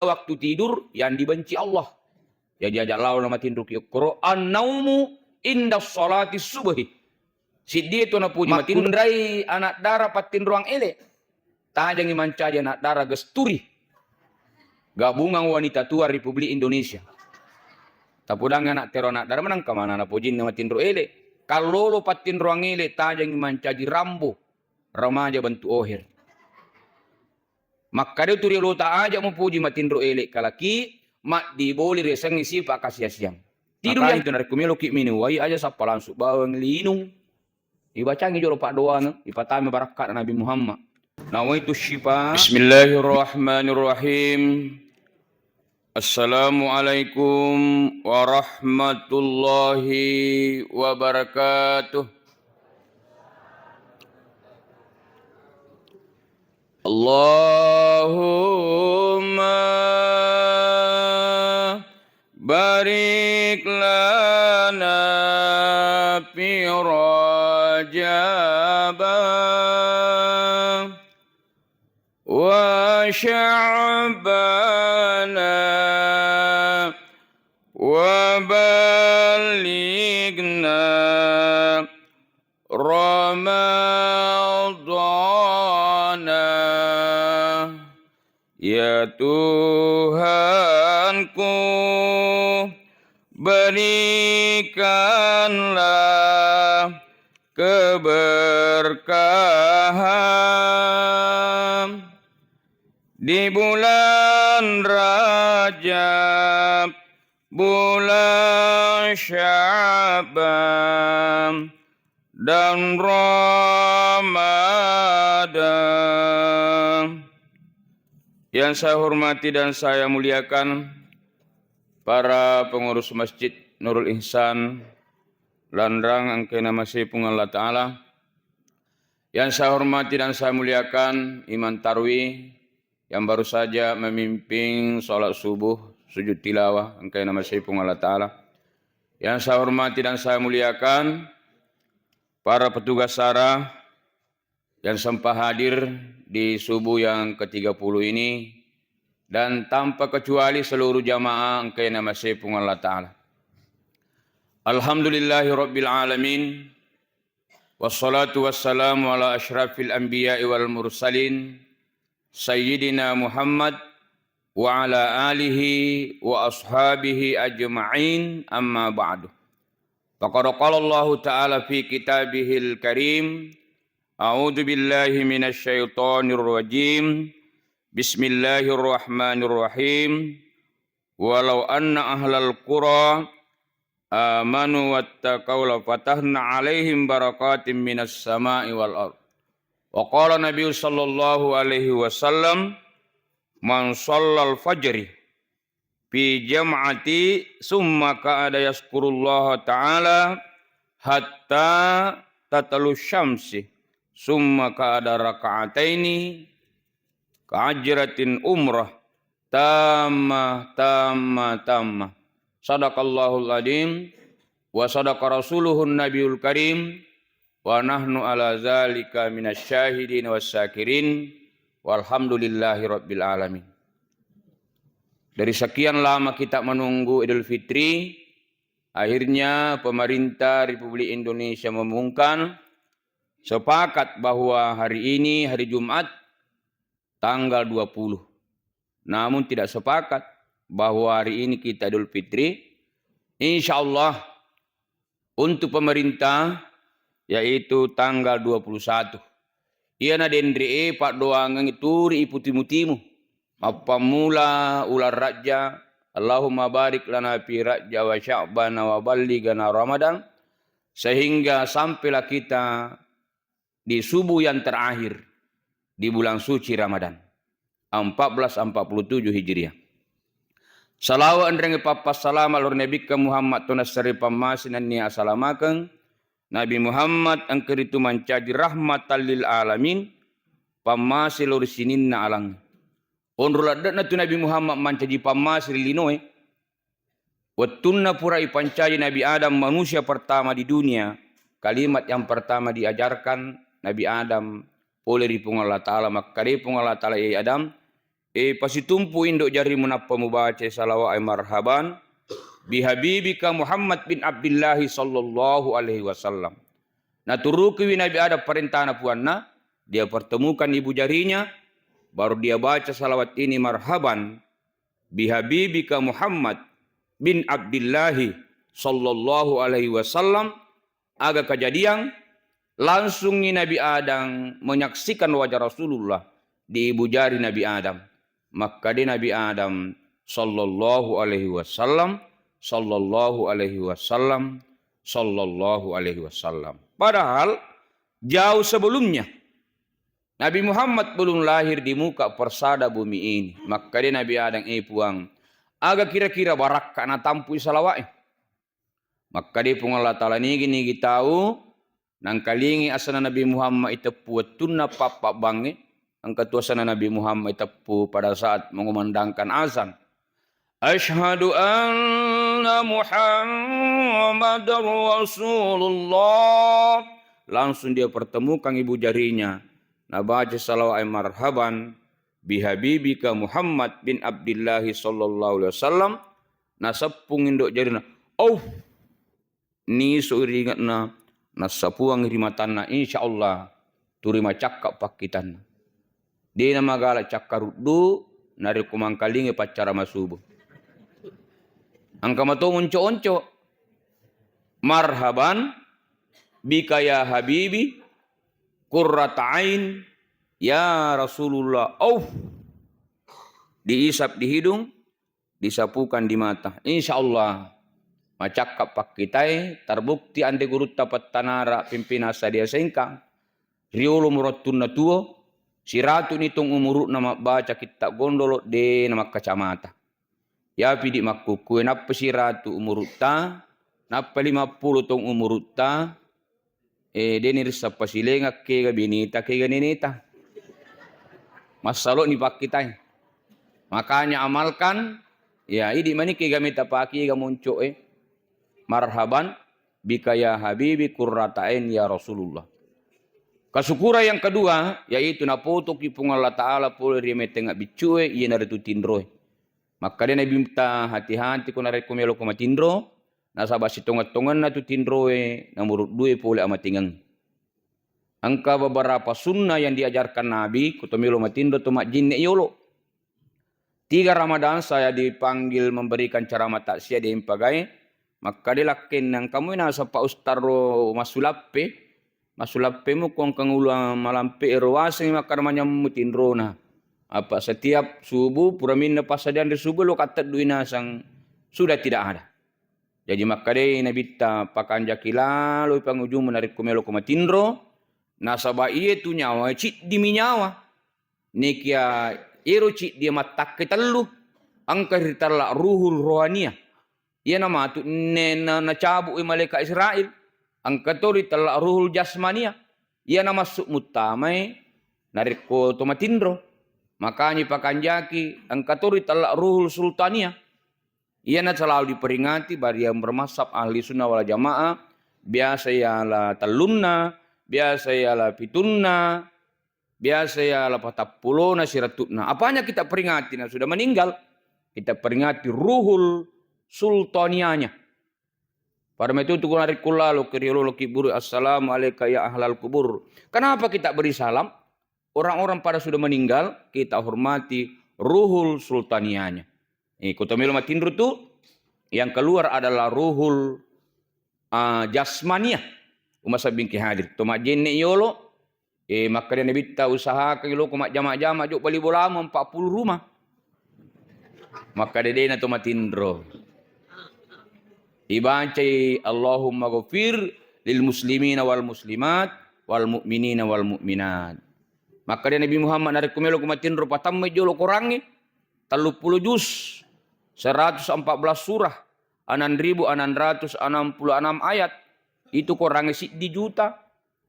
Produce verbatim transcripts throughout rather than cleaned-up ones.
waktu tidur yang dibenci Allah. Jadi aja lao na matinroki okkoro, "An-naumu inda sholati subhi." Siddie to napoji matinro, makkunrai anak dara pattinroang ele. Tajengi mancaji anak dara gesturi. Gabungan Wanita Tua Republik Indonesia. Tapudangngi anak tero anak dara menangka mana napojinna matinro ele. Kallolo pattinroang ele tajengi mancaji Rambo, remaja bentuk oher. Makkada tu riolota aja mupuji matinro ele kalaki, maddi boli riasengngi sipa kasiasiang. Tidur. Makanya ya itu narekko meloki minung wai aja sappa langsung bawang linung. Ibacangi jolo paddoangeng, ipatami barakka'na Nabi Muhammad. Nawaitu syifa. Bismillahirrahmanirrahim. Assalamualaikum warahmatullahi wabarakatuh. Allahumma barik lana fi Rajaba wa Sya'bana wa ballighna Ramadana. Ya Tuhanku, berikanlah keberkahan di bulan Rajab, bulan Sya'ban, dan Ramadan. Yang saya hormati dan saya muliakan para pengurus Masjid Nurul Ihsan, Lanrang, engkae namasei Puang Allah Ta'ala. Yang saya hormati dan saya muliakan Imam Tarwi yang baru saja memimpin sholat subuh, sujud tilawah, engkae namasei Puang Allah Ta'ala. Yang saya hormati dan saya muliakan para petugas sara yang sempat hadir di subuh yang ketiga puluh ini, dan tanpa kecuali seluruh jamaah engkae namasei Puang Allah Ta'ala. Alhamdulillahi Rabbil Alamin. Wassalatu wassalamu ala asyrafil anbiya'i wal mursalin, Sayyidina Muhammad wa ala alihi wa ashabihi ajma'in, amma ba'du. Faqad qala Allahu ta'ala fi kitabihil karim, a'udzu billahi minasy syaithanir rajim. Bismillahirrahmanirrahim. Walau anna ahlal qura amanu wattaqau lafatahna alaihim barakatim minas sama'i wal ard. Wa qala Nabi sallallahu alaihi wasallam, "Man shallal fajri fi jam'ati summa qa'ada yazkurullaha ta'ala hatta tatlu syamsi, summa qa'ada raka'ataini ka'ajratin umrah tamma, tamma, tamma." Sadaqallahul adzim wa sadaqa rasuluhun nabiyul karim wa nahnu ala zalika minasy syahidin was syakirin walhamdulillahi rabbil alamin. Dari sekian lama kita menunggu Idul Fitri, akhirnya pemerintah Republik Indonesia mengumumkan sepakat bahwa hari ini hari Jumat tanggal dua puluh. Namun tidak sepakat bahwa hari ini kita Idul Fitri. Insya Allah untuk pemerintah yaitu tanggal dua puluh satu. Iyana denre'e paddoangeng turi iputimu-timu. Mappammula uleng Rajja, Allahumma barik lana fi Rajja wa Sya'bana wa ballighana Ramadan, sehingga sampailah kita di subuh yang terakhir di bulan suci Ramadan, empat belas empat puluh tujuh Hijriah. Salawa enrengnge pappassalama lao ri Nabikka Muhammad, to nassare pammase nennia asalamakeng. Nabi Muhammad engka ritu mancaji rahmatan lil alamin, pammase lao ri sininna alang. Onro ladde'na tu Nabi Muhammad mancaji pammase ri linoe. Wettunna pura ipancaji Nabi Adam, manusia pertama di dunia, kalimat yang pertama diajarkan Nabi Adam pole ri Puang Allah Ta'ala, makkeda Puang Allah Ta'ala, "Ye Adam, E, pasitumpu indo jarimu nappa mubacai salawat e marhaban bihabibika Muhammad bin Abdillahi sallallahu alaihi wasallam. Naturukiwi Nabi Adam parentana puanna, dia pertemukan ibu jarinya, baru dia baca salawat ini, marhaban bihabibika Muhammad bin Abdillahi sallallahu alaihi wasallam. Aga kejadian, langsungi Nabi Adam menyaksikan wajah Rasulullah di ibu jari Nabi Adam. Makkade Nabi Adam, sallallahu alaihi wasallam, sallallahu alaihi wasallam, sallallahu alaihi wasallam. Padahal jauh sebelumnya Nabi Muhammad belum lahir di muka persada bumi ini. Makkade Nabi Adam, "Eh Puang, aga kira-kira barakka natampui salawat e?" Makkade Puang Allah Ta'ala, "Nigi-nigi tau nangkalingi asana Nabi Muhammad iteppu wettunna pappa bangnge, engka tu asana Nabi Muhammad iteppu pada saat mengumandangkan azan. Asyhadu anna Muhammadar Rasulullah." Langsung dia pertemukan ibu jarinya. Nabaca salawat marhaban bihabibika Muhammad bin Abdillahi sallallahu alaihi wasallam. Naseppung indo jarina. Auf. Nisu ringetna, nassapuang ri matanna, insya Allah turi macakka pakkitanna. Dena magala cakkaruddu narekko mangkalingi paccara masubu. Engka mato onco-onco. Marhaban bika ya habibi, qurrata ain, ya Rasulullah. Auf. Diisap di hidung, disapukan di mata. Insya Allah, macakka pakkitai, terbukti ande gurutta pettanara pimpinang sadia sengkang. Riolo murattunna tuo, siratu ni tong umuru'na mabbaca kitta gondolo, de na makkacamata. Yapi di makkukue, nappa siratu umurutta, nappa lima puluh tong umurutta, eh, deni rissappa silenga kega binita, kega neneta. Massalo ni pakkitai. Makanya amalkan, ya, idi mani kega meta paki ga monco e. Marhaban bika ya habibi qurrata ain ya Rasulullah. Kesyukuran yang kedua, yaitu napotoki Puang Allah Ta'ala pole ri metenga biccue, iyanaritu tinroe. Makkada Nabitta, hati-hati ko narekko meloko matinro, nasaba sitongeng-tongenna tu tinroe, nomoro due pole amatingeng. Engka beberapa sunnah yang diajarkan Nabi, ko to melo matinro to majjinne yolo. Tiga Ramadan saya dipanggil memberikan ceramah takziah di Empagai. Makkada lakkenna, engka moi naseng Pak Ustaz ro massulappe, massulappemu ko engka ulu malampe ero waseng makkada manyammu tinrona. Apa setiap subuh, pura minna passadiang ri subuh, lo katteddui naseng, sudah tidak ada. Jaji makkadai Nabitta, pakanjaki laloi pangujummu narekko meloko matinro, nasaba iyetu nyawa ciddimi nyawa. Nekia ero ciddi mattakke tellu, engka ritella ruhul rohania. Iyana matu ne-, na-, nacabu'i malaeka Israel, engka to ritella ruhul jasmania. Iyana massu muttamai narekko to matinro. Makanya pakanjaki, engka to ritella ruhul sultania. Iyana selalu diperingati bagi yang bermazhab Ahli Sunnah wal Jamaah, biasa yala tellunna, biasa yala pitunna, biasa yala patappulona siratu'na. Apanya kita peringati? Nah, sudah meninggal, kita peringati ruhul sultanianya. Pada itu tu narekko lalo ke riolo lo kiburu, "Assalamu alaika ya ahlal kubur." Kenapa kita beri salam? Orang-orang pada sudah meninggal, kita hormati ruhul sultanianya. Eh, ko to melo matinro tu, yang keluar adalah ruhul, ah, jasmania. Umasa bingki hadir. To majjenne yolo, eh, makkada Nabitta, usahakan loko majjama-jama jo bali bolamu empat puluh rumah. Makkada dena to matinro. Ibacai, "Allahumma ghafir lil muslimina wal muslimat wal mu'minina wal mu'minat." Makkada Nabi Muhammad, narekko melo ko matinro, patammai jolo korangnge, tellu puluh juz, seratus empat belas surah, enam ribu enam ratus enam puluh enam ayat. Itu korangnge siddi juta,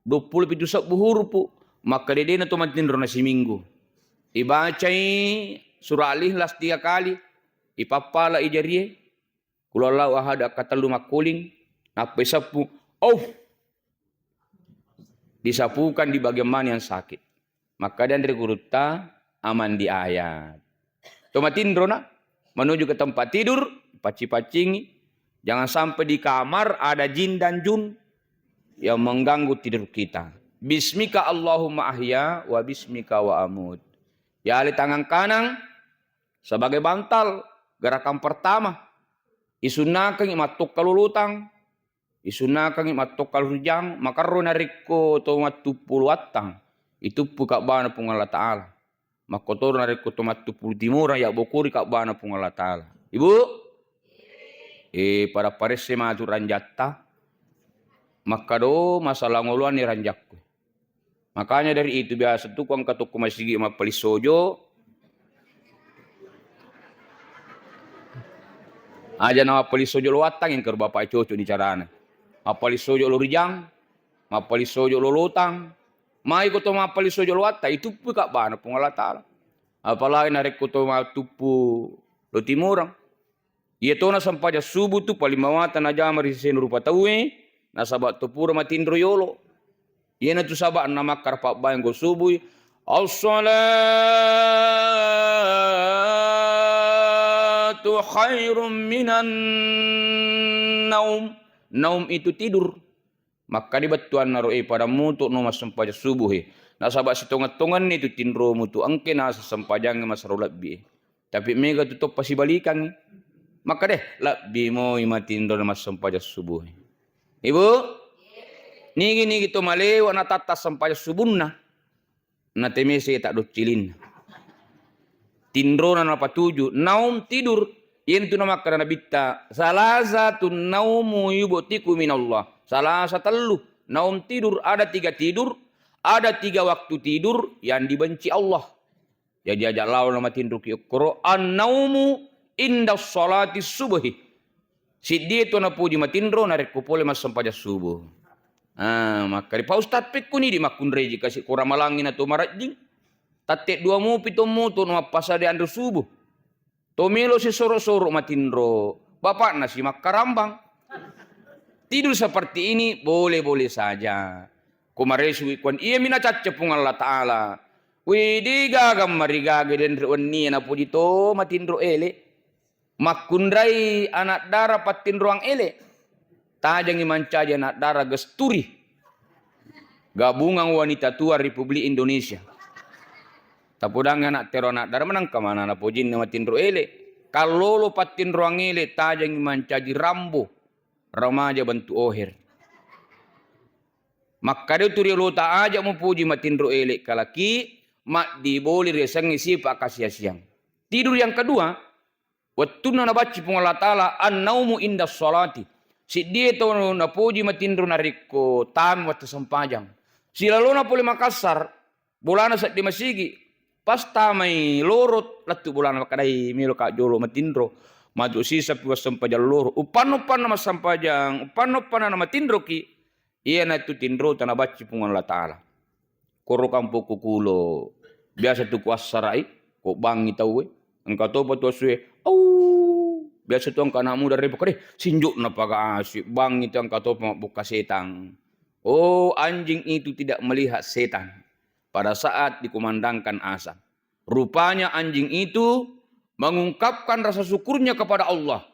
dua puluh pitu sebbu hurupu. Makkada dena to matinro na siminggu. Ibacai surah Al-Ikhlas tiga kali, ipappala i jarie, Qul huwallahu ahad, akkatellu makkuling, nappa iseppu, auf. Disapukan di bagian mana yang sakit. Makkada anre gurutta, aman di ayat. To matinro na menuju ke tempat tidur, pacci-paccingi. Jangan sampai di kamar ada jin dan jun yang mengganggu tidur kita. Bismika Allahumma ahya wa bismika wa amut. Yale tangan kanan sebagai bantal, gerakan pertama. Isunnakengi mattokka lolotang, isunnakengi mattokka rijang, makerro narekko to mattuppu loattang, ituppu kabbana Puang Allah Ta'ala. Makkotoro narekko to mattuppu timorang, yabbokori kabbana Puang Allah Ta'ala. Ibu? Eh, pada paresse matu ranjatta. Makkado masalah ngoloanni ranjakku. Makanya dari itu biasa tu ku engka tokko masigi mappaling sojo. Aja na mappaling sojo loattang, engka bapak cocok ni carana. Mappaling sojo lo rijang, mappaling sojo lo lotang. Mai ko to mappaling sojo loattang, ituppu kabbana Puang Allah Ta'ala. Apalagi narekko to mattuppu lo timorang. Iya tona sempajang subuh tu paling mawatang najama ri sesena rupa tauwe, nasaba to pura matinro yolo. Iyanatu saba'na makkara pabbaeng go subuh, "As-salatu khairum minan naum." Naum itu tidur. Makkadi bettuanna ro, eh, pada mutu no massempajang subuh, eh. Nasaba sitongeng-tongenni tu tinromu tu engke naseng sempajangnge masero lebbi, eh. Tapi mega tu toppa sibalikangngi. Makkade, lebbi moi matinro na massempajang subuh, eh. Ibu, nigi-nigi to malewa na tatta sempajang subunna. Natemese ta doccilinna. Tinrona napatuju, naum tidur. Iyantu namakkada Nabitta, "Salasatun naumu yubtiku minallah." Salasa tellu, naum tidur, ada tiga tidur, ada tiga waktu tidur yang dibenci Allah. Jadi aja lao namatinroki okkoro, an-naumu inda salati subhi. Siddie to napoji matinro narekko pole massempajang subuh. Ah, makkari, "Pak Ustaz, pekkuni di makkunreji kasi ko ramalangi na to marajjing? Tatte dua mupi to mutu no mappasade anre subuh. To melo sisoro-soro matinro, bapakna si makkarambang." Tidur seperti ini boleh-boleh saja. Ko maresu ikuan iya mina cacce Puang Allah Ta'ala. Widi gaga marigaga denre wenni napoji to matinro ele. Makkunrai anak dara pattinroang ele. Tajengi mancaji anak dara gesturi. Gabungan Wanita Tua Republik Indonesia. Tapodangi anak tero anak dara menang kemana na pojinna matinro ele. Kallolo pattinroang ele tajengi mancaji Rambo. Remaja bentuk oher. Makkada tu riolota aja mupoji matinro ele kalaki, maddi boli riasengnge sipa kasiasiang. Tidur yang kedua, wettunna nabacci Puang Allah Ta'ala, "An-naumu inda sholati." Siddie to napoji matinro narekko tami wettu sempajang. Silalona pole Makassar, bolana seddi masigi. Pas tamai lorot, lettu bolana makkadai, "Melo ka jolo matinro. Matu sisa pi wassempajang loro." Upanna-upanna massempajang, upanna-upanna namatinroki. Iyanatu tinrota nabacci Puang Allah Ta'ala. Koro kampokku kulo, biasa tu kuassara'i, ko bangngi tauwe. Engka topa tu asue, "Au." Biasa tu engka anak muda repot, "Deh, sinjukna paga asu, bangngi tu engka topa mabbukka setang." Oh, anjing itu tidak melihat setan pada saat dikumandangkan azan. Rupanya anjing itu mengungkapkan rasa syukurnya kepada Allah.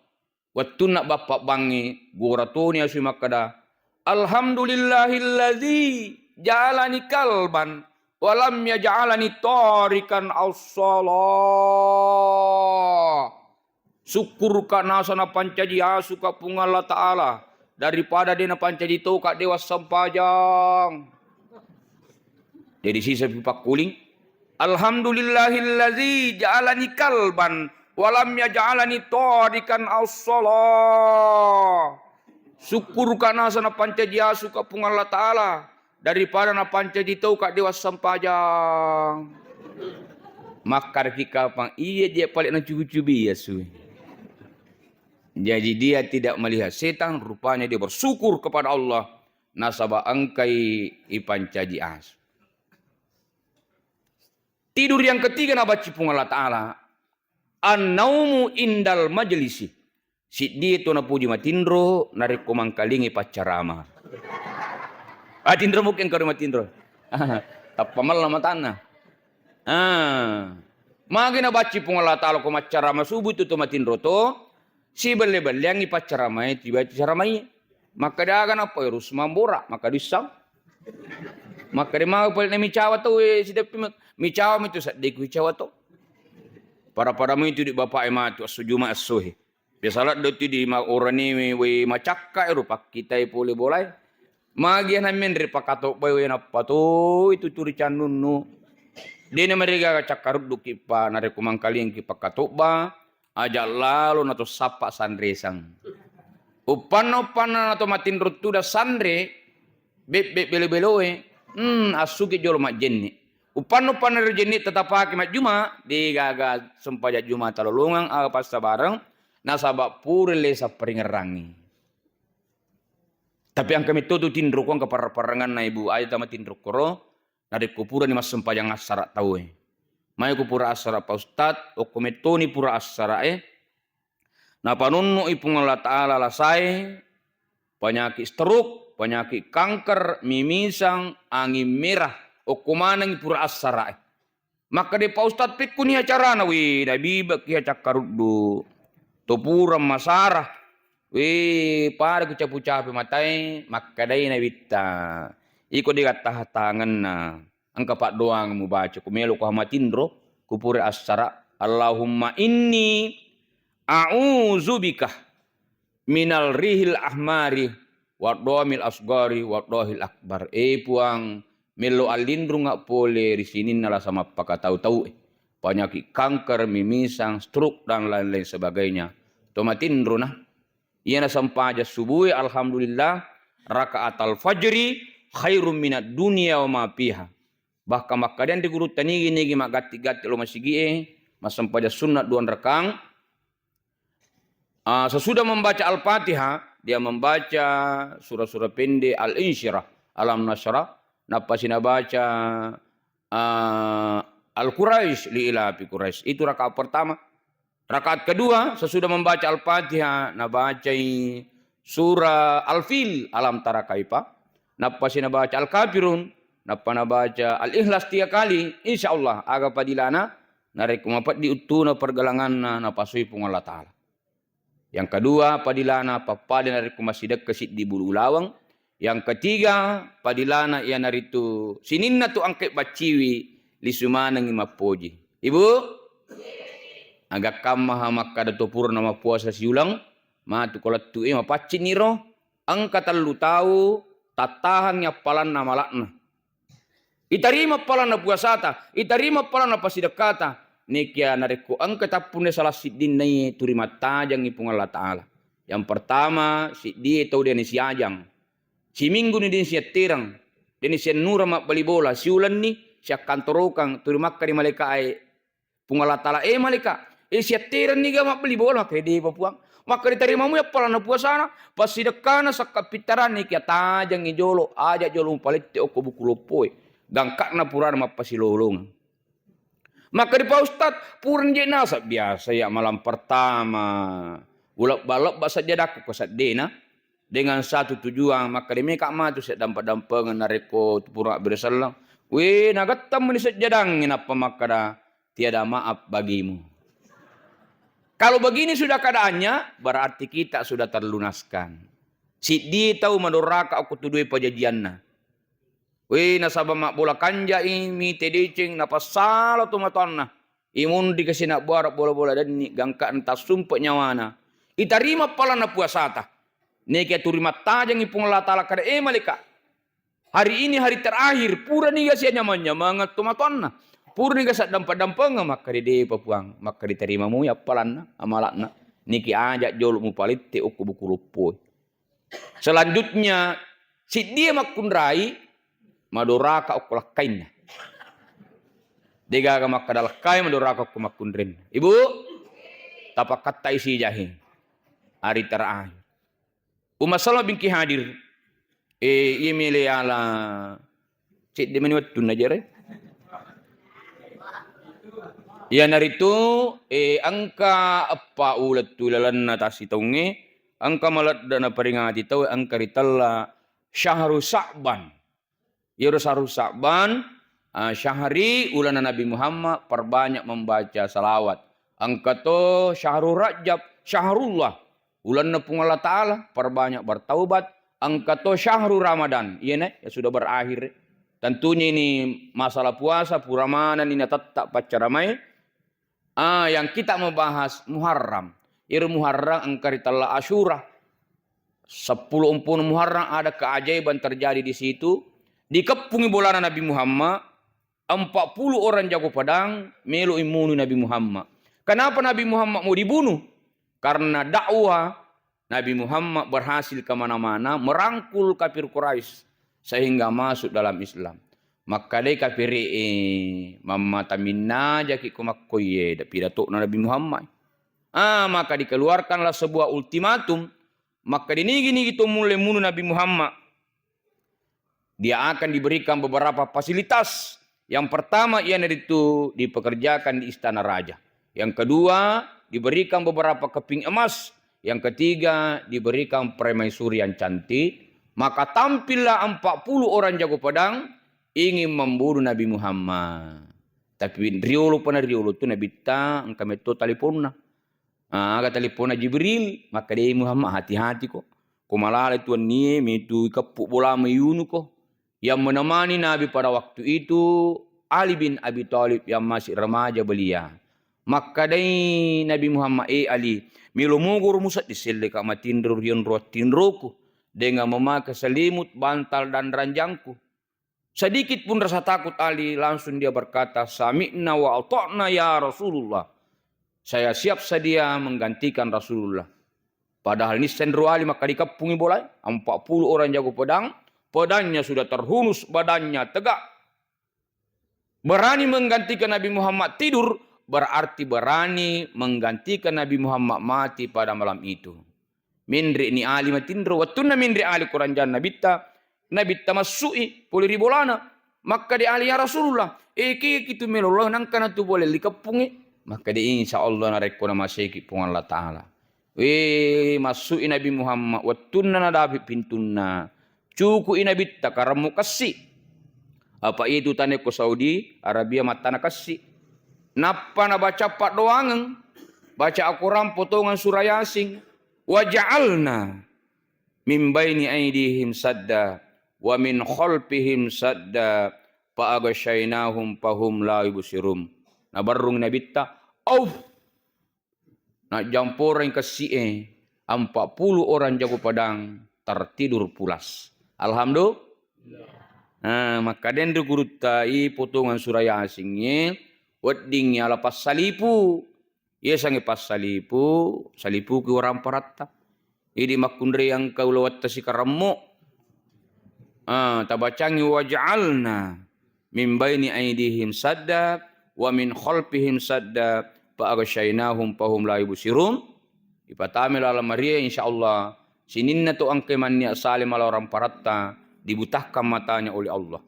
Wettunna bappa bangnge, gora toni asu makkada, "Alhamdulillahilladzi ja'alani kalban wa lam yaj'alani tarikan as-shalah." Sukkuruka nasa napancaji asuka Puang Allah Ta'ala daripada de napancaji toka de wassempajang. Jadi sisa pi pakkuling. "Alhamdulillahilladzi ja'alani kalban wa lam yaj'alani tarikan as-shalah." Sukkuruka nasa napancaji asuka Puang Allah Ta'ala daripada napancaji toka de wassempajang. Makkaraki kapang iya je pale nacubi-cubi asu. Jadi dia tidak melihat setan, rupanya dia bersyukur kepada Allah nasaba engkai ipancaji asu. Tidur yang ketiga nabacci Puang Allah Ta'ala, "An-naumu indal majlisi." Siddie to napoji matinro narekko mangkalingi paccarama. Ah, tinro mungkin karo matinro. Tappa mella matanna. Ah. Magi nabacci Puang Allah Ta'ala ko maccarama subuh tu to matinro to, sibelle-belleangngi paccaramae tiba tu caramae. Makkeda aga nappa Rusman Bora, makkeda issang. Makkeda mau pale micawa to, eh, sideppi mak-, micawa mi tu sedde ku cawa to. Pada-pada mu itu di bapak e matu, esso Juma essohe. Biasa ladde tu di ma-, orani we macakka ero pakkitai pole bolae. Magi ana menre pakatobba we nappa to itu turi cannunnu. Dena mereka cakkarudduki pa narekko mangkaliangki pakatobba, aja lalo nato sappa sanresang. Uppanna-uppanna nato matinro tuda sanre, bebbe belo-beloe, hmm, assuki jolo majjenne. Uppanna-uppanna ro jenne tetapake majjuma, degaga sempajang juma talolongang aga passabareng, nasaba pura lesa paringerrangi. Tapi engka metto tu tinro ko engka parra-parranganna ibu, aja tama tinro koro, narekko purani massempajang assara tauwe. Mai ku pura assara Pak Ustaz, okko mettoni pura assara e, napanunnu'i Puang Allah Ta'ala lasae, panyaki stroke, panyaki kanker, mimisang, angin merah, okko manengngi pura assara e. Makkeda Pak Ustaz, pekkuni acarana? Wih, nabibek ki cakkaruddu. To pura masara. Wih, pada ku capu-capu matae, makkedai nabitta. Iko de gattaha tangenna. Engka paddoang mubaca, ku melo ku hamatinro, ku pura assara. Allahumma inni a'udzubika minal rihil ahmari, waddomil asgari, waddohil akbar. Eh Puang, mello allinrunga pole ri sininna lasa mappakatau-tau e. Panyaki kanker, mimisang, stroke, dan lain-lain sebagainya. To matinro na. Iyana sempajang subuh e, alhamdulillah, rakaatal fajri khairum minad dunya wa ma fiha. Bahkan makkedaeng ri gurutta nigi-nigi maggatti-gatti lo masigi e, massempajang sunna duang rakang, Ah, sesudah membaca Al-Fatihah, dia membaca surah-surah pendek Al-Insyirah, Alam Nasyrah, nappa sinabaca, ah, Al-Quraisy, li ilafi Quraisy. Itu rakaat pertama. Rakaat kedua, sesudah membaca Al-Fatihah, nabacai surah Al-Fil, Alam Tara Kaifa. Nappa sinabaca Al-Kafirun, nappa nabaca Al-Ikhlas tiga kali. Insya Allah, aga padilana, narekko mapeddi uttuna pergelanganna, napasui Puang Allah Ta'ala. Yang kedua, padilana pappada narekko massidekka siddi bulu ulaweng. Yang ketiga, padilana iyanaritu sininna tu engkai bacciwi lisu manengngi mappoji. Ibu, aga kammaha makkada to purana mappuasa siuleng, matu ko lettu e mapaccinni ro, engka tellu tau tattahangngi appalanna malakna. Itarima appalanna puasata, itarima appalanna pasidekkata. Nekia narekko engka tappunna salah siddinna iye turi mattajangngi Puang Allah Ta'ala. Yang pertama, siddie tau dena siajang. Siminggu ni dena siattereng, dena siannurang mabbali bola, siulenni siakkantorokang turi makkeda malaika e, Puang Allah Ta'ala, eh malaika, eh siatterenni ga mabbali bola? Makkeda depa Puang. Makkeda tarimamui appalanna puasana, passidekkana, sakka pittaranni, kia tajangngi jolo, aja jolo mupalette okko buku loppoe. Gangka'na purana mappasilolongeng. Makkeda Pak Ustaz, purani je naseng, biasa ya malam pertama. Ulebba-lebba sajjadakku ko seddena. Dengan satu tujuan, makkeda meka matu sedampa-dampengeng narekko pura berselleng. We, nagettemmi sajjadangnge nappa makkeda, tiada maaf bagimu. Kalau begini sudah keadaannya, berarti kita sudah terlunaskan. Siddi tau madoraka okko tudue pajajianna. We, nasaba mabbola kanjai, mite deceng, napassala tomatoanna. Imunri kasi nabbuara bola-bola denni, gangka tassumpe nyawana. Itarima appalanna puasata. Nekia turi mattajangngi Puang Allah Ta'ala kada, eh malaika. Hari ini hari terakhir, purani ga sianyamang-nyamangeng tomatoanna. Purani ga saddampa-dampengeng, makkeda depa Puang, makkeda tarimamui appalanna, amalakna. Niki aja jolo mupalette okko buku loppoe. Selanjutnya, siddie makkunrai madoraka okko lakkainna. Degaga makkeda lakkai madoraka okko makkunrenna. Ibu, tapakattai sijahi. Hari terakhir. Umma Salma binti Hadir. Eh, iya mele ala cedde mani wettunna jere. Iyanaritu, eh, engka eppa uleng tu lalenna tassitaungnge, engka maledde naperingati tau, engka ritella syahru Sa'ban. Iyaro syahru Sa'ban, ah, syahri, ulanna Nabi Muhammad, perbanyak membaca salawat. Engka to syahru Rajab, syahrullah, ulanna Puang Allah Ta'ala, perbanyak bertaubat. Engka to syahru Ramadan, iyana yang sudah berakhir. Tentunya ini masalah puasa, pura manenni natetta paccaramai. Ah, yang kita mau bahas Muharram. Iro Muharram engka ritella Asyura. Seppulo empono Muharram ada keajaiban terjadi di situ. Dikeppungi bolana Nabi Muhammad, empat puluh orang jago pedang melo imbunu Nabi Muhammad. Kenapa Nabi Muhammad mau dibunuh? Karena dakwah Nabi Muhammad berhasil ke mana-mana, merangkul kafir Quraisy sehingga masuk dalam Islam. Makkedai kafir e, "Mammata minnajaki ko makkoye," da pidato'na Nabi Muhammad. Ah, maka dikeluarkanlah sebuah ultimatum, maka dinigi-nigi to mulle munu Nabi Muhammad. Dia akan diberikan beberapa fasilitas. Yang pertama, iyanaritu dipekerjakan di istana raja. Yang kedua, diberikan beberapa keping emas. Yang ketiga, diberikan permaisuri yang cantik. Maka tampillah empat puluh orang jago pedang ingin membunuh Nabi Muhammad. Tapi riolo pana riolo tu Nabitta engka metto taliponna. Ah, aga taliponna Jibril, makkedai Muhammad, "Hati-hati ko. Ko malala tu wennie, metu ikeppu bola mayunu ko." Yang menemani Nabi pada waktu itu Ali bin Abi Thalib yang masih remaja belia. Makkedai Nabi Muhammad, "Eh Ali, melo mogoro musedding selleka matinro ri onro attinroku, dengan memakai selimut, bantal, dan ranjangku." Sedikit pun rasa takut Ali, langsung dia berkata, "Sami'na wa ata'na ya Rasulullah." Saya siap sedia menggantikan Rasulullah. Padahal nissenro Ali maka dikeppungi bolai, empat puluh orang jago pedang, pedangnya sudah terhunus, badannya tegak. Berani menggantikan Nabi Muhammad tidur, berarti berani menggantikan Nabi Muhammad mati pada malam itu. Menre ni Ali matinro, wettunna menre Ali ko ranjang Nabitta, Nabitta massu'i pole ri bolana. Makkeda Ali, "Ya Rasulullah, eh, kiki tu melo lo nangkana tu boleh likeppungi?" Makkeda, "Insya Allah narekko namaseki Puang Allah Ta'ala." Wé, massu'i Nabi Muhammad, wettunna nadapi pintunna, cuku'i Nabitta karemmu kessi. Apa itu tane ko Saudi Arabia mattana kessi. Nappa nabaca paddoangeng, baca Al-Quran potongan surah Yasin. "Waja'alna min baini aidihim sadda, wa min khalfihim sadda, fa aghsyainahum fahum la yubsirun." Naberrung Nabitta, "Auf!" Najjamporeng kessi'e, empat puluh orang jago pedang tertidur pulas. Alhamdulillah. Nah, makkadenri gurutta i potongan surah Yasin e, wedding yala passalipu. Iya sangi passalipu, salipuki waramparatta. Idi makkunreang kau lawetta sikaremmo. Ah, tabacangi, "Waja'alna min baini aidihim sadda, wa min khalfihim sadda, fa aghsyainahum fahum la yubsirun." Ipatame laleng maria, insya Allah, sininna to engkai mannia sale malaorang paratta, dibutahkan matanya oleh Allah.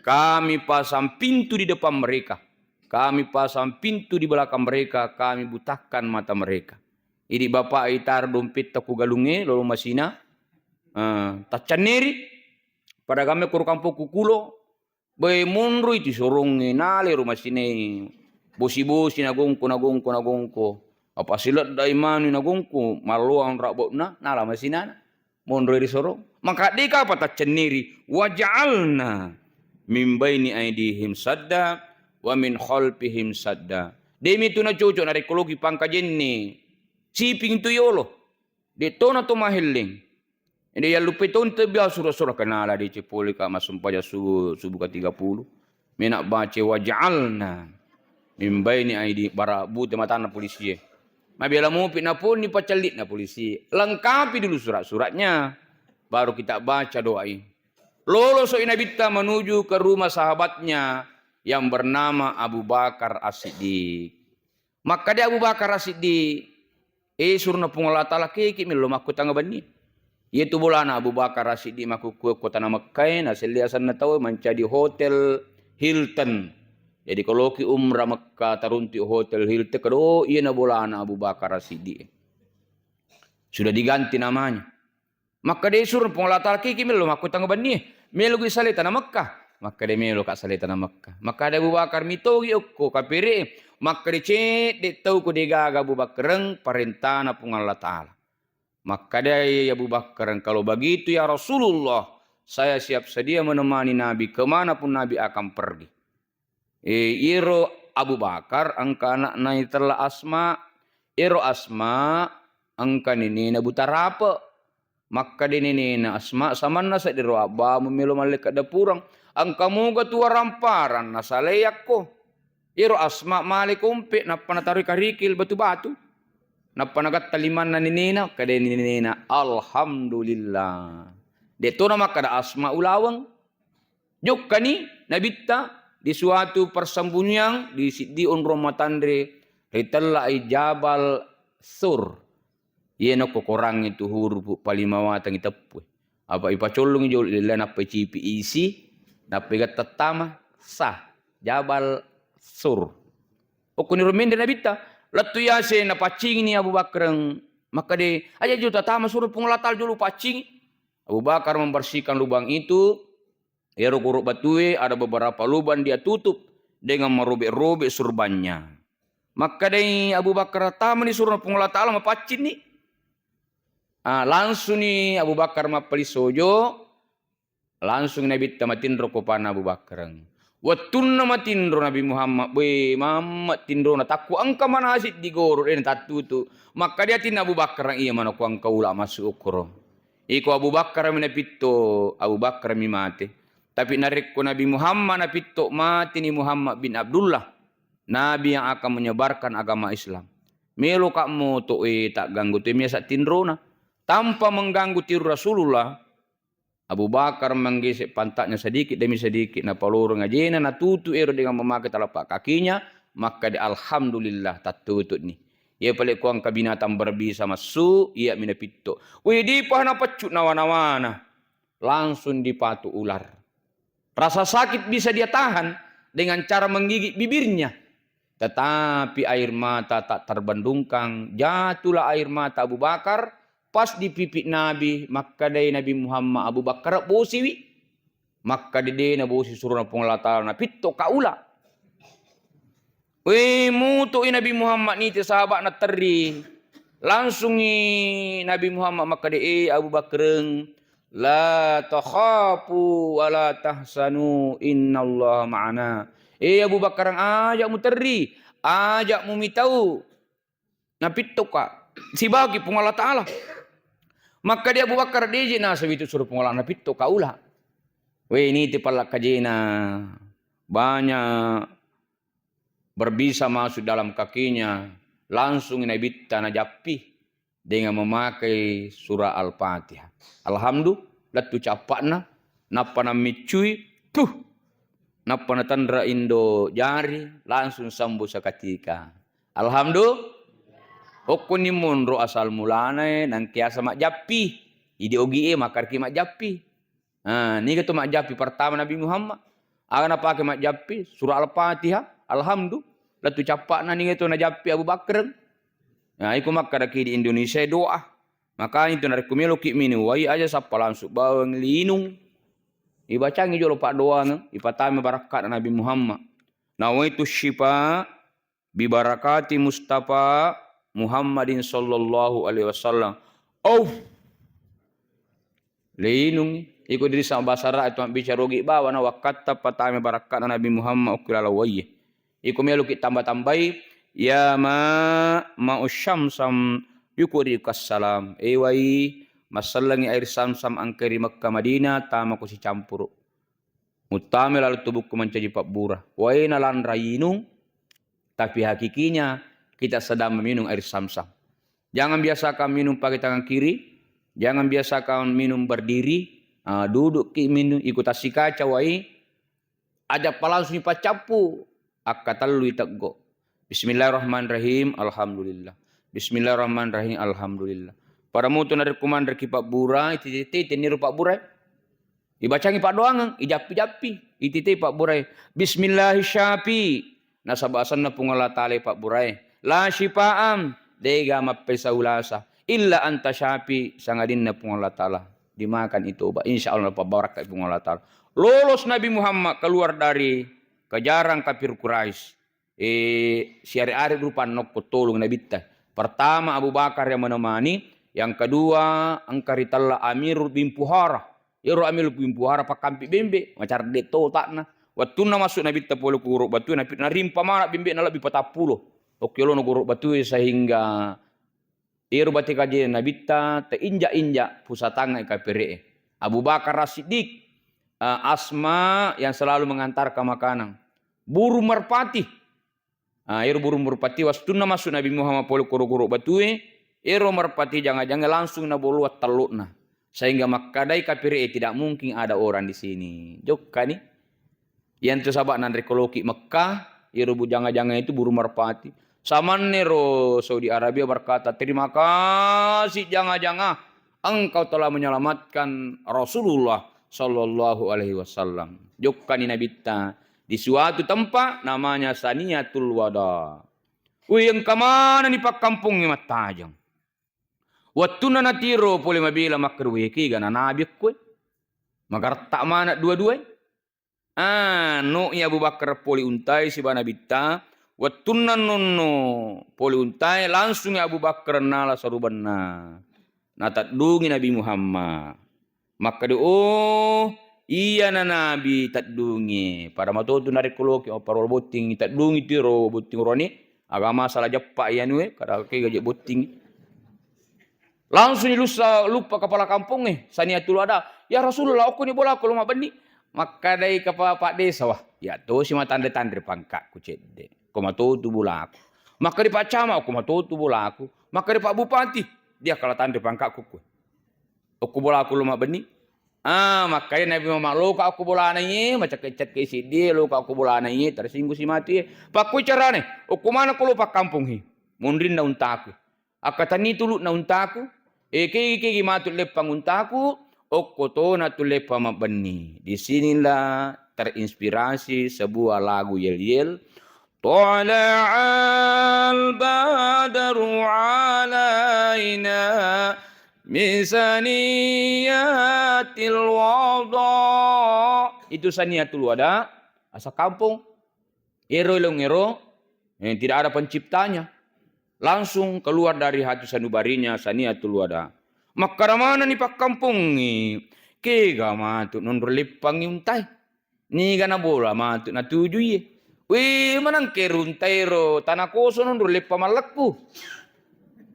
Kami pasang pintu di depan mereka, kami pasang pintu di belakang mereka, kami butahkan mata mereka. Idi bapak itaro dompetta ku galungnge lolo masina, eh, taccanneri, pada gamme koro kampokku kulo, Bae monroi tu sorongnge, nalai ro masinae. Bosi-bosi nagongko, nagongko, nagongko. Apa sileddai manui nagongko, malloang rabbauna, nala masinana. Monroi ri sorong. Maka deka apa taccenniri, "Waja'alna min baini aidihim sadda, wa min khalfihim sadda." Demi tu nacocok narekko loki pangkajenne. Siping tu yolo. De tona to mahelleng. Ede yallupai tau tebbiau sura-sura kenala deceng pole ka massumpajang subuh, subuh ke tiga puluh. Mena baca, "Waja'alna min baini aidi," bara bute matanna polisie. Mabela mopi naponni pacellikna polisie. Lengkapi dulu surat-suratnya. Baru kita baca doa ini. Lolosoi Nabitta menuju ke rumah sahabatnya yang bernama Abu Bakar As-Siddiq. Makkeda Abu Bakar As-Siddiq, "Eh, surona Puang Allah Ta'ala, kiki mello makkutang benni." Iyatu bolana Abu Bakar As-Siddiq makkukue kotana Mekkae, naselle asenna tau mancaji Hotel Hilton. Jadi, kaloki umrah Mekka, taruntu Hotel Hilton, kedo iyana bolana Abu Bakar As-Siddiq. Sudah diganti namanya. Makkeda surona Puang Allah Ta'ala, "Kiki mello makkutang benni, melo gi sale tana Mekka." Makkeda, "Meloka salai tana Mekka." Makkeda Abu Bakar, "Mitogi okko kapere." Makkeda, "Cedde tauko degaga Abu Bakreng, parentana Puang Allah Ta'ala." Makkeda Abu Bakreng, "Kalau begitu ya Rasulullah, saya siap sedia menemani Nabi kemanapun Nabi akan pergi." Eh, iyaro Abu Bakar engka ana'na itella Asma. Iyaro Asma engka nenena buta rape. Makkeda nenena Asma, "Samanna seddiro abbamu melo mallekka dapurang. Engka muga tu waramparang nasalai akko." Iyaro Asma male kompe, nappa nataroi karikil batu-batu. Nappa nagatta limanna nenena, kedai nenena, "Alhamdulillah." De'tona makkeda Asma ulaweng. Jokkani Nabitta di suatu persembunyian di siddi onrong matanre, ritellai Jabal Sur. Iye nokko korangnge tu hurupu paling mawatang iteppue. Apa ipacollongi jolo lella, nappa icipi isi, nappa igatta tama, sah. Jabal Sur. Okkoniro menre Nabitta, lettu yase napaccingini Abu Bakreng, makkeda, "Aja jo tatama, suro Puang Allah Ta'ala jolo paccingi." Abu Bakar membersihkan lubang itu, iyaro guru batue ada beberapa lubang dia tutup dengan merobek-robek surbannya. Makkedai Abu Bakar, "Tamani suro Puang Allah Ta'ala mapaccinni." Ah, langsungni Abu Bakar mappalisojo, langsung Nabitta matinro kopana Abu Bakreng. Wettunna matinro Nabi Muhammad, bwe, mamme tinrona, takku engka manasik digoro, de natattutu. Makkeda atinna Abu Bakreng, "Iya manako engka ula massu okkoro." Iko Abu Bakar mi napitto, Abu Bakar mi mate. Tapi narekko Nabi Muhammad napitto, mateni Muhammad bin Abdullah, Nabi yang akan menyebarkan agama Islam. Meloka moto e tagganggu tu miasa tinrona. Tanpa mengganggu tiru Rasulullah, Abu Bakar menggesek pantatnya sedikit demi sedikit, napalorong ajena, natutu ero dengan memakai telapak kakinya, makkeda, "Alhamdulillah, tattutu'ni." Iya pale ko engka binatang berbisa massu, iya mi napitto. Wih, dipa napeccu nawa-nawana. Langsung dipatu ular. Rasa sakit bisa dia tahan dengan cara menggigit bibirnya. Tetapi air mata tak terbendungkan. Jatuhlah air mata Abu Bakar pas di pipi Nabi, makkedai Nabi Muhammad, "Abu Bakar, bosiwi." Makkeda, "De nabosi surona Puang Allah Ta'ala, napitto ka ula." Weh, mutoi Nabi Muhammad nite sahaba'na terri. Langsungi Nabi Muhammad makkeda, "Eh, Abu Bakreng, la takhafu wa la tahzanu, innallaha ma'ana." Eh, Abu Bakreng, aja muterri, aja mumitau. Napittoka, sibawa ki Puang Allah Ta'ala. Makkeda Abu Bakar, "Deje nasawi tu suro Puang Allah, napittoka ula." Weh, nite pallakkajena, banyak berbisa masuk dalam kakinya, langsung Nabitta najappi dengan memakai surah Al-Fatihah. Alhamdulillah, lettu cappa'na, nappa nammiccui, tuh, nappa natanra indo jari, langsung sembuh seketika. Alhamdulillah, okkoni monro asal mulana e, nangkiasa majappi, idi ogi e, makarki majappi. Nah, niga tu majjappi pertama Nabi Muhammad. Aga napake majjappi, surah Al-Fatihah, Alhamdu. Lettu cappa'na niga tu najappi Abu Bakar. Nah, iko makkedaki di Indonesia doa. Makanya itu narekko meloki minung wai aja sappa langsung bawang linung. Ibacangi jolo paddoangeng, ipatami barakka'na Nabi Muhammad. Nawaitu syifa bibarakati Mustafa Muhammadin sallallahu alaihi wasallam. Auf. Leinungi. Iko diri sama bahasa Arab itu mabbicara ogi bawa na wakkatta patame barakkana Nabi Muhammad okki laleng waiye. Iko meloki tambah-tambahi, ya ma ma'u syamsam yukuri kassalam. Eh wai, massellengi air samsam engka ri Mekka Madinah, tama ko sicampuru. Muttama lalo tubukku mancaji pabbura. Waena lanra inung, tapi hakikinya kita sedang meminum air samsam. Jangan biasakan minum pakai tangan kiri, jangan biasakan minum berdiri, ah, duduk ki minum, iko tassikaca wai, aja palangsung paccappu, akkatellui teggo. Bismillahirrahmanirrahim, alhamdulillah. Bismillahirrahmanirrahim, alhamdulillah. Pada mutu narekko manreki pabbura, iti tete teniro pabbura. Ibacangi paddoangeng, ijappi-jappi, iti te pabbura. Bismillahi syafi. Nasaba asenna Puang Allah Ta'ala pabbura. La syifaan, dega mappesau lasa. Illa anta syafi, sangadinna Puang Allah Ta'ala. Dimakan itu obat. Insya Allah pabbarakka Puang Allah Ta'ala. Lolos Nabi Muhammad keluar dari kejaran kafir Quraisy. Eh, siare-are rupa nokko tolong Nabitta. Pertama Abu Bakar yang menemani, yang kedua engka ritella Amir bin Fuhara. Iyaro Amir bin Fuhara pakkampi bembe, macarde to otakna. Wettunna masuk Nabitta pole ku goro batu, Nabi narimpa mana bembe nalebbi patappulo. Okko yolono goro batue sehingga iyaro bate kaje Nabitta teinjak-injak pusatangnga kapere'e. Abu Bakar As-Siddiq, eh, Asma yang selalu mengantarkan makanan. Burung merpati. Ah, ero burung merpati wastunna masuk Nabi Muhammad pole koro-koro batue, ero merpati janga-janga langsung nabolo wattallokna. Sehingga makkadai kapere'e, "Tidak mungkin ada orang di sini." Jokkani. Iyantu saba'na narekko loki Mekkah, ero bu-, janga-janga itu burung merpati. Samannero Saudi Arabia berkata, "Terima kasih janga-janga, engkau telah menyelamatkan Rasulullah sallallahu alaihi wasallam." Jokkani Nabitta di suatu tempat namanya Saniyatul Wada. Wih, engka manenni pakkampongnge mattajeng. Wettunna natiro pole mabela makkeda, "Weh, kegana nabi ekkoe? Magaretta mana dua-duae?" Ah, no'i Abu Bakar pole untai siba Nabitta. Wettunna nonno pole untai, langsung Abu Bakar nala sarubanna. Nateddungi Nabi Muhammad. Makkeda, "Oh, iyana nabi teddungi." Pada matotu narekko loki, oh, parolo botting teddungi tiro botting urane. Agama salah jeppa iyanue, kada kega je botting. Langsung lussa luppa kepala kampongnge, Saniyatul Wada. "Ya Rasulullah, okkoni bolaku lo mabbenni." Makkadai kepala pak desa, "Wah, ya tosi matanre-tanre pangkakku cedde. Ko matotu bolaku." Makkadai pak camat, "Okko matotu bolaku." Makkadai pak bupati, "Dia kala tanre pangkakku kue. Okko bolaku lo mabbenni." Ah, makkadai Nabi Muhammad, "Loka okko bolana iye, macekke-cekke siddi, loka okko bolana iye, tersinggung si mati iye." "Pakkui carane?" "Okko maneng ko lo pakkampongnge. Monrinna untaku. Akkatenni tulu'na untaku, eh, kegi-kegi matu leppang untaku, okko tona tu leppang mabbenni." Disinilah terinspirasi sebuah lagu yel-yel, "Tala'al badru alaina min saniyatil wada." Itu Saniyatul Wada, asa kampong. Ero elong ero, eh, tidak ada penciptanya. Langsung keluar dari hati sanubarinya Saniyatul Wada. Makkada manenni pakkampongnge, "Kega matu nonro leppangngi untae? Niga nabola matu natuju iye? Weh, manengke runtaero tana koso nonro leppa mallekku."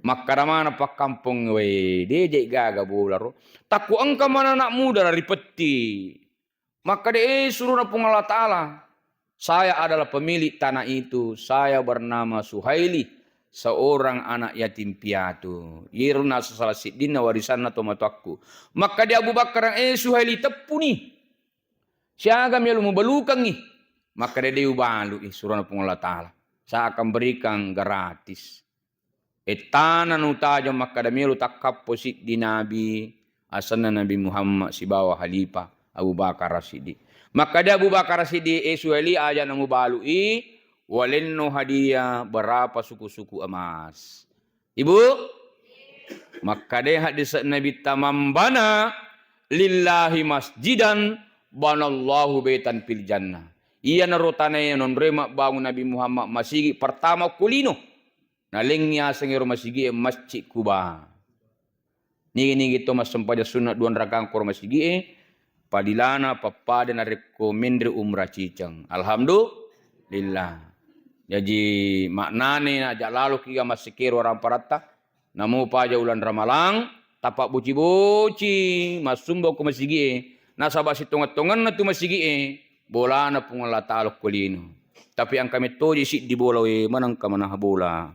Makkada maneng pakkampong, "Weh, deje gaga bola ro. Takku engka mana anak muda lari petti." Makkada, "Eh, surona Puang Allah Ta'ala, saya adalah pemilik tanah itu, saya bernama Suhaili, seorang anak yatim piatu. Iyero nasala siddinna warisanna tomatoakku." Makkada Abu Bakar, "Eh, Suhaili, teppuni. Siaga melo mubalukangngi?" Makkada, "De ubalu'i, surona Puang Allah Ta'ala. Saya akan berikan gratis." Ettana nutajeng makkada melo takkappo siddi nabi, asenna Nabi Muhammad sibawa Halifah Abu Bakar Siddiq. Makkada Abu Bakar Siddiq, "Eh, Suhaili, aja namubalu'i, walenno hadiah berapa suku-suku emas." Ibu? Makkada hadis Nabi, "Tamambana lillahi masjidan banallahu baitan fil jannah." Iyanaro tanae nonroi mabbangun Nabi Muhammad masigi pertama ko lino. Nalengngi aseng ero masigi'e Masjid Kuba. Nigi-nigi to massempajang sunna dua rakang koro masigi'e, padilana pappada narekko menre umrah ciceng. Alhamdulillah. Jaji maknane naja laloki ga massikero ramparatta, namo paja ulang Ramalang, tapabboci-boci massumba ko masigi'e, nasaba sitongeng-tongenna tu masigi'e, bolana Puang Allah Ta'ala ko lino. Tapi engka mettoji siddi bola, we, manengka manaha bola.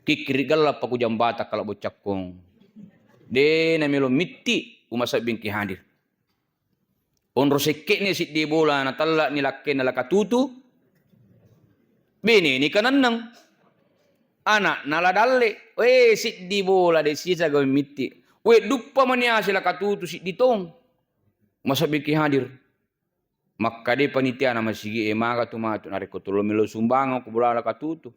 Kikkiri gella pakujang bata kala boccakkong. De namelo mitti umasebbingki hadir. Onro sekke'ni siddi bola natella'ni lakkenna La Katutu. Beneni kanenneng. Ana'na La Dalle. We, siddi bola de sisa gawe mitti. We, duppa mani ase La Katutu siddi tong. Umasebbingki hadir. Makkade panitiana masigi'e, "Maga tu matu narekko tolo melo sumbangeng ko bola La Katutu?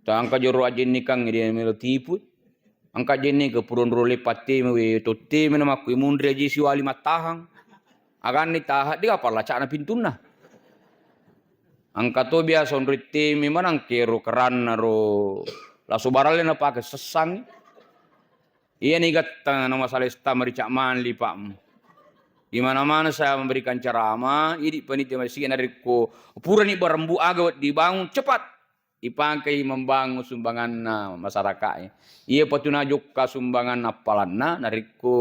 Tangka joro ajennikang de melo tipu. Engka jenne ke puronro le patteme we totteme na makku munri aji siwali mattahang. Aganni taha, de' gaga pallaca'na pintunna. Engka to biasa onrong temi manang kero keranna ro, laso baralle napake sessang. Iyani gatta na masalah esta merica' manli, Pak. Di mana-mana saya memberikan ceramah, idi panitia masigi narekko purani barembu aga wedding dibangun, cepat. Ipakai membangun sumbanganna masyarakat. Iya patu najokka sumbangan appalanna, narekko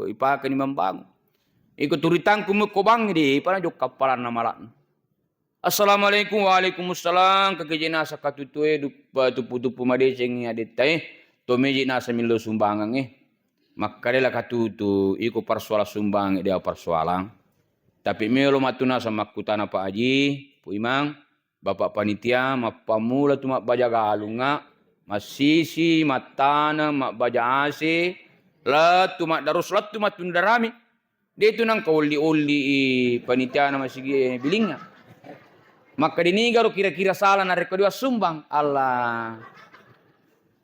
ipakani membangun. Iko turitangku mekko bangi di, ipana jokka appalanna malakna. Assalamualaikum. Waalaikumsalam. Kakeje nasa katutue duppa tupu-tupu madecengi adettae. Tomeji nasa millo sumbangangnge. Makkadela katutu, iko persoalan sumbangnge dia persoalan. Tapi melo matu nasa makkutana Pak Haji, Pu Imang, Bapak Panitia, mappammula tu mabbaja galungnga, massisi, mattana, mabbaja ase, lettu maddarus, lettu mattundarami. De' tu nengka olli-olli i panitiana masigie bilingnga. Makkeda nigaro kira-kira sala narekko diwassumbang. Allah.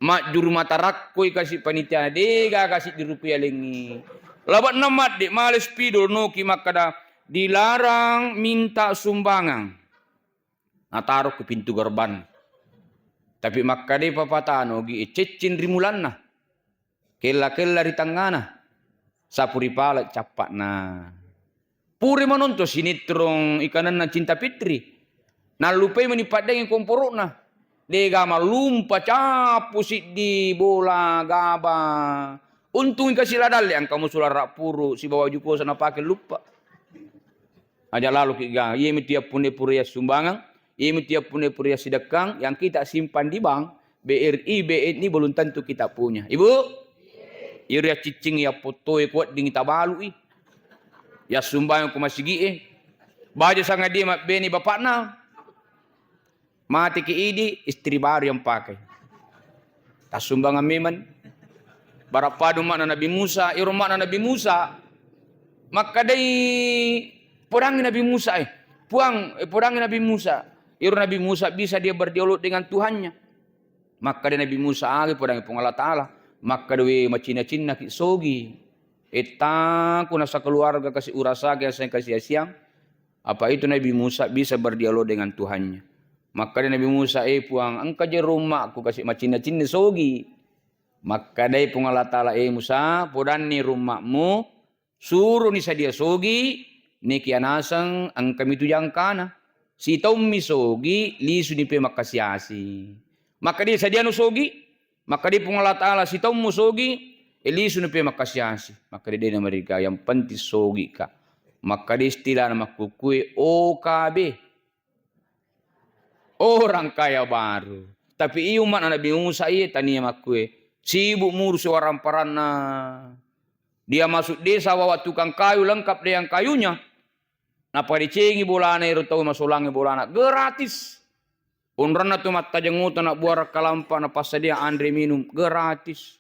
Majjuru mata rakkoi kasi panitiana, de' gaga siddi rupiah lengngi. Labe'na madde' male spidol noki makkeda dilarang minta sumbangan. Nataro ku pintu gerbang. Tapi makkadai papatano gi ceccing ri mulanna. Kella-kella ri tengngana. Sapu ri pale' cappa'na. Pura manonton sinetron ikananna Cinta Fitri. Nallupai mani paddengi komporo'na. Dega mallumpa cappu siddi bola gaba. Untung kasi la dalle' engka musularra puru sibawa jukosa napake luppa. Aja lalo ki ga. Iye mi tiap pune pura ya sumbangan, iye mi tiap pune pura ya sidekkang yang kita simpan di bank, B R I, B N I belum tentu kita punya. Ibu? Iri ya cicing ya potoi kuat ding tabalu i. Ya sumbangan ku masigi e. Baja sanga dia mabbeni bapakna. Mati ki idi, istri baru yang pakai. Tassumbangan memang. Barappa du makna Nabi Musa, iro makna Nabi Musa. Makkadai podangi Nabi Musa, eh. Puang, eh, podangi Nabi Musa. Iro Nabi Musa bisa dia berdialog dengan Tuhannya. Makkadai Nabi Musa, agi podangi Puang Allah Ta'ala. Makkadai we macina-cina ki sogi. Ettaku nasa keluarga kasi urasaki aseng kasi asiang. Apa itu Nabi Musa bisa berdialog dengan Tuhannya. Makkada Nabi Musa, "Eh Puang, engka je rummakku kasi macinna-cinna sogi." Makkadai Puang Allah Ta'ala, "Eh Musa, podanni rummakmu, suruni sadia sogi, nekia naseng engka mitu jangkana. Sitaummi sogi, lisuni pe makkasi-asi." Makkadai, "Sadianu sogi?" Makkadai Puang Allah Ta'ala, "Sitaummu sogi, eh, lisuni pe makkasi-asi." Makkadai, "Dena mereka, yang penting sogi ka." Makkadai istilahna makkukue O K B. Orang kaya baru. Tapi iya umma'na Nabi Musa iya tania makkue. Sibuk murusi warang paranna. Dia masuk desa bawa tukang kayu lengkap dengan kayunya. Napadecengi bolana ero tau masolangi bolana. Gratis. Onronna tu mattajeng uta na buara kalampa na passadia anre minum. Gratis.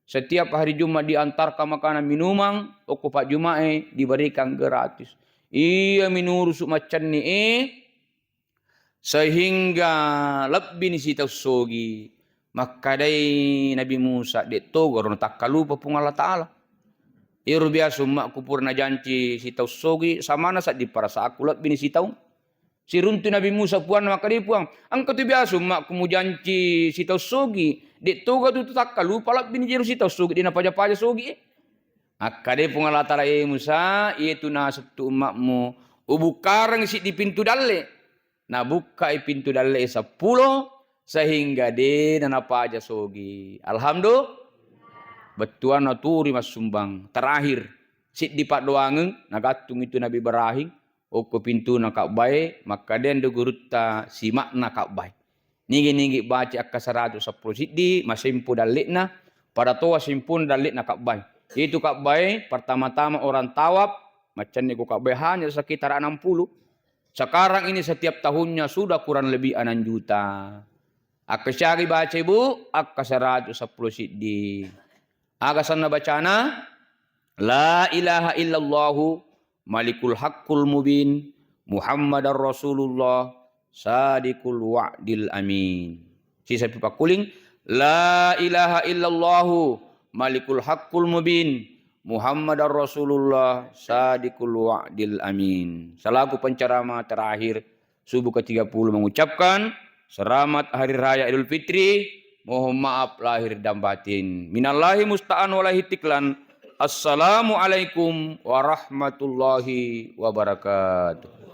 Setiap hari Jumat diantarkan makanan minuman, okko Pak Jumat e diberikan gratis. Iya minurusu maccenni e, sehingga lebbini sitau sogi. Makkadai Nabi Musa, "De' togaro natakkalupa Puang Allah Ta'ala. Iyaro biasa ummakku pura najanci sitau sogi, samana seddi perasaanku lebbini sitau." Siruntu Nabi Musa puanna makkadai, "Puang, engka tu biasa ummakku mujanci sitau sogi, de' toga tu takkalupa lebbini jero sitau sogi, de' napaja-paja sogi e." Akkadai Puang Allah Ta'ala, "Eh Musa, iyetu nasuttu ummakmu, ubukkareng siddi pintu dalle." Nabukkai pintu dalle e seppulo, sehingga de' nanapaja sogi. Alhamdulillah, bettuanna turi massumbang. Terakhir, siddi paddoangeng, nagattung itu Nabi Ibrahim, okko pintuna Ka'bah e, makkadai ndo gurutta sima'na Ka'bah e. Nigi-nigi baca akka seratu seppulo siddi, masempo dalle'na, pada toa sempona dalle'na Ka'bah e. Itu Ka'bah e, pertama-tama orang tawaf, maccenni ko Ka'bah e hanya sekitar enam puluh. Sekarang ini setiap tahunnya sudah kurang lebih enam juta. Akka siaga baca, Ibu? Akka seratu seppulo siddi. Aga asenna bacana? La ilaha illallahu malikul haqqul mubin, Muhammadar Rasulullah, sadiqul wa'dil amin. Sisa pi pakkuling, la ilaha illallahu malikul haqqul mubin, Muhammadar Rasulullah sadiqul wa'dil amin. Selaku penceramah terakhir subuh ketiga puluh mengucapkan selamat Hari Raya Idul Fitri. Mohon maaf lahir dan batin. Minallahi musta'an walaihi tiklan. Assalamualaikum warahmatullahi wabarakatuh.